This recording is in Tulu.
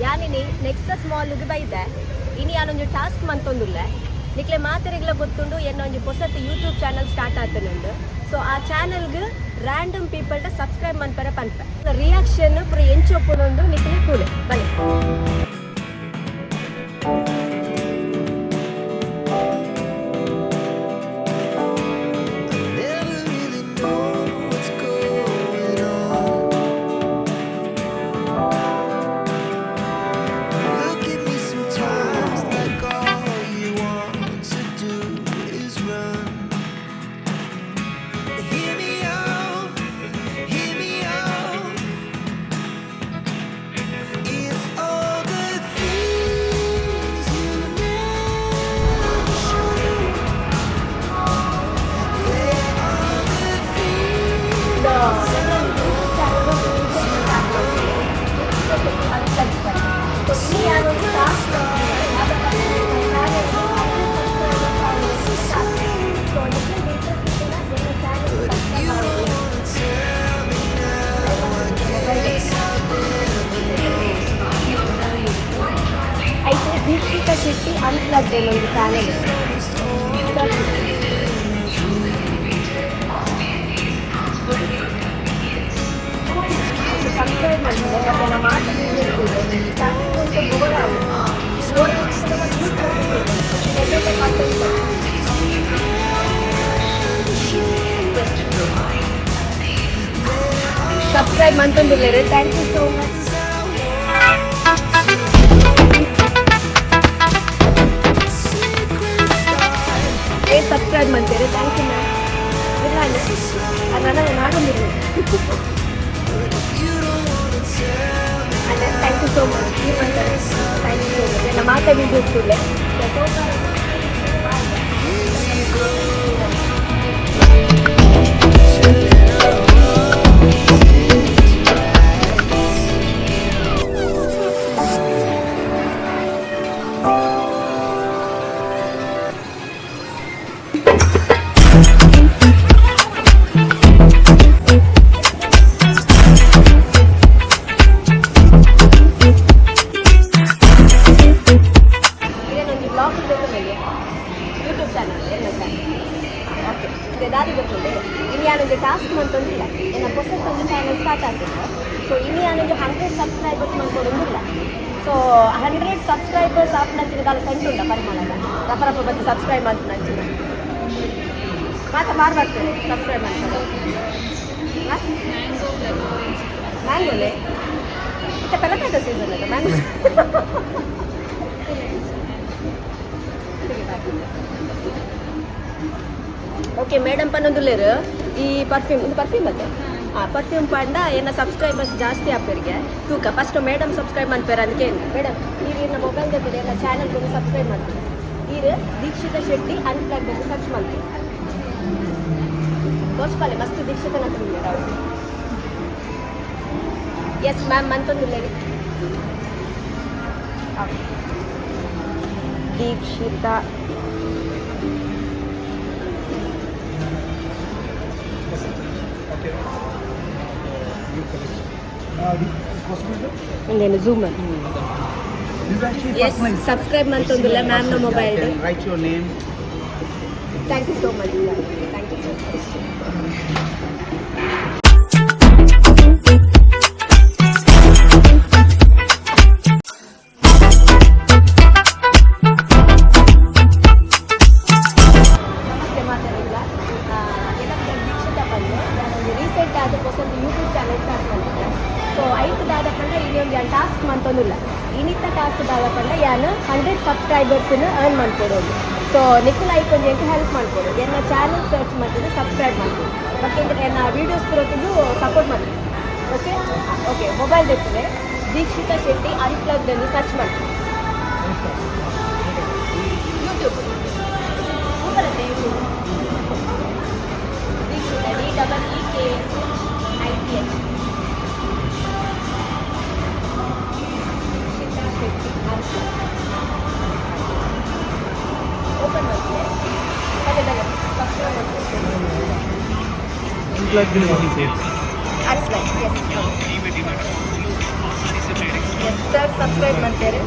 ಯಾನಿನಿ ನೆಕ್ಸಸ್ ಮಾಲ್ಗೆ ಬೈದೆ. ಇನಿ ಯಾನೊಂಜಿ ಟಾಸ್ಕ್ ಮಂತೊಂದುಲ್ಲೆ. ನಿಕ್ಲೆ ಮಾತೆರೆಗ್ಲ ಗೊತ್ತುಂಡು, ಎನ್ನ ಒಂಜಿ ಪೊಸತ್ ಯೂಟ್ಯೂಬ್ ಚಾನಲ್ ಸ್ಟಾರ್ಟ್ ಆತನುಂಡು. ಸೊ ಆ ಚಾನಲ್ಗ್ ರ್ಯಾಂಡಮ್ ಪೀಪಲ್ಡ ಸಬ್ಸ್ಕ್ರೈಬ್ ಮನ್ಪರೆ ಪನ್ಪೆ. ರಿಯಾಕ್ಷನ್ ಪೂರ ಎಂಚೊಪ್ಪುನುಂಡು ನಿಕ್ಲೆ ತೂಲೆ, ಬಲೆ. Never really know what's going on. Look at me sometimes like all you want to do is run. Hear me out, hear me out. It's all the things you never show. They are the things. You don't wanna tell me now. I guess I'll never know. ಐತೆ ದೀಕ್ಷಿತಾ ಶೆಟ್ಟಿ ಅನ್ಪ್ಲಗ್ಡ್ ಒಂದು ಚಾನಲ್. Almost all subscribe ಮಾಡಿದ್ರೆ ಮತ್ತೆ ನಮ್ಮ ಮಾತು ಬೋರ್ ಬೋರ್ content. Subscribe ಮಂತೊಂದುಲ್ಲೆರ್. Thank you so much. Secret stars. ಏ ಸಬ್ಸ್ಕ್ರೈಬ್ ಮಂತೇರು. Thank you ma'am. ಇಲ್ಲ, ನನ್ನ ನಾಡೊಂದಿಲ್ಲ. But if you don't wanna tell me, ಅಣ್ಣ, thank you so much. ನೀವು ಅಂತಾರೆ. Thank you so much. ನನ್ನ ಮಾತಾ ವೀಡಿಯೋಸ್ ಕೂಡಲೇ. Here we go. Turning our wrongs into rights. ಇದನ್ನೊಂದು ವ್ಲಾಗ್ ಬೇಕು. ಯೂಟ್ಯೂಬ್ ಚಾನಲ್ ಎಲ್ಲ ಚಾನಲ್. ಓಕೆ, ಇದು ದಾದಿ ಗೊತ್ತುಂಡೆ. ಇನ್ನು ಯಾನೊಂದು ಟಾಸ್ಕ್ ಮಂತೊಂದಿಲ್ಲ. ಎನ್ನ ಹೊಸತ್ ಒಂದು ಚಾನಲ್ ಸ್ಟಾರ್ಟ್ ಆಗ್ತದೆ. ಸೊ ಇನ್ನು ಯಾನೊಂದು 100 ಸಬ್ಸ್ಕ್ರೈಬರ್ಸ್ ಮಂತೊಂದಿಲ್ಲ. ಸೊ 100 ಸಬ್ಸ್ಕ್ರೈಬರ್ಸ್ ಆಪ್ನಂಚಿನ ದಾಲ ಸೆಂಟ್ ಉಂಡ ಪರಿಮಳದ ರಪ ರಪ ಬಂದು ಸಬ್ಸ್ಕ್ರೈಬ್ ಮಾಡ್ತು. ಮಾತ ಮಾರು ಬರ್ತದೆ. ಸಬ್ಸ್ಕ್ರೈಬ್ ಮಾಡ್ತಾರೆ. ಮ್ಯಾಂಗೋಲೆ ಮತ್ತೆ ಪೆಲಕಾಯ್ದ ಸೀಸನ್ ಅಲ್ಲ ಮ್ಯಾಂಗೋ. ಓಕೆ ಮೇಡಮ್ ಪನ್ನೊಂದುಲ್ಲೇರು. ಈ ಪರ್ಫ್ಯೂಮ್, ಇದು ಪರ್ಫ್ಯೂಮ್ ಅತ್ತೆ. ಆ ಪರ್ಫ್ಯೂಮ್ ಪಂಡ ಎನ್ನ ಸಬ್ಸ್ಕ್ರೈಬರ್ಸ್ ಜಾಸ್ತಿ ಆಪೇರಿಗೆ ತೂಕ. ಫಸ್ಟ್ ಮೇಡಮ್ ಸಬ್ಸ್ಕ್ರೈಬ್ ಮಾಡ್ಪೇರ ಅದಕ್ಕೆ. ಮೇಡಮ್, ಈಗ ಇನ್ನ ಮೊಬೈಲ್ ಜೊತೆ ಎಲ್ಲ ಚಾನಲ್ ಸಬ್ಸ್ಕ್ರೈಬ್ ಮಾಡ್ತೀವಿ. ಈರು ದೀಕ್ಷಿತ ಶೆಟ್ಟಿ ಅನ್ಪ್ಲಗ್ ಸರ್ಚ್ ಮಾಡ್ತೀವಿ. ತೋಚ್ಪಾಲೆ ಮಸ್ತ್ ದೀಕ್ಷಿತನ. ಎಸ್ ಮ್ಯಾಮ್, ಮಂತೊಂದುಲ್ಲೇರಿ. Dikshita. Okay. New collection. Cosmetic? ಇನ್ನೇನು zoom. This is actually S personalized. Subscribe ಮಂತೊಂದುಲ್ಲ ಮ್ಯಾಮ್ನ Yeah, mobile. You can write your name. Thank you so much, thank you so much. Namaste ಮಾತಾಡಿಲ್ಲ. ಎಲ್ಲ ದೀಕ್ಷಿತ ಬಂದು ನಾನೊಂದು ರೀಸೆಂಟ್ ಆದ ಹೊಸೊಂದು ಯೂಟ್ಯೂಬ್ ಚಾನಲ್ ಸ್ಟಾರ್ಟ್ ಮಾಡಿದ್ದೆ. ಸೊ ಐತು ದಾದ ಪಂಡ ಇಲ್ಲಿ ಒಂದು ಯಾನ್ ಟಾಸ್ಕ್ ಮಂತೊಂದಿಲ್ಲ. ಇನಿತ್ತ ಟಾಸ್ಕ್ ದಾದ ಪಂಡ ಯಾನ್ 100 ಸಬ್ಸ್ಕ್ರೈಬರ್ಸ್ನ ಅರ್ನ್ ಮಾಡ್ಕೊಡೋದು. ಸೊ ನಿಕುಲ್ ಐಕೊಂಜಿ ಎಂಕ್ ಹೆಲ್ಪ್ ಮಾಡ್ಕೊಡು. ಎನ್ನ ಚಾನಲ್ ಸರ್ಚ್ ಮಾಡ್ತಿದ್ದು ಸಬ್ಸ್ಕ್ರೈಬ್ ಮಾಡ್ಕೊಡು. ಮತ್ತೆ ಎನ್ನ ವೀಡಿಯೋಸ್ ಬರೋತಿದ್ದು ಸಪೋರ್ಟ್ ಮಾಡ್ತೀನಿ. ಓಕೆ ಓಕೆ ಮೊಬೈಲ್ ದೆಪ್ಪುಲೆ. ದೀಕ್ಷಿತಾ ಶೆಟ್ಟಿ ಅನ್ಪ್ಲಗ್ಡ್ ಅನ್ನು ಸರ್ಚ್ ಮಾಡ್ತೀನಿ ಯೂಟ್ಯೂಬ್. ಗೂಗಲ್ ಅತ್ತೆ YouTube. Dikshita, D double E K S H I T H, Dikshita Shetty unplugged open ಮಾಡ್ತೀನಿ. ಅದೇ ಬಲೆ, ಸಬ್ಸ್ಕ್ರೈಬ್ ಮಾಡ್ತೀನಿ. Unplugged. Unplugged, yes. Yes, sir. Subscribe ಮಾಡ್ತಾರೆ.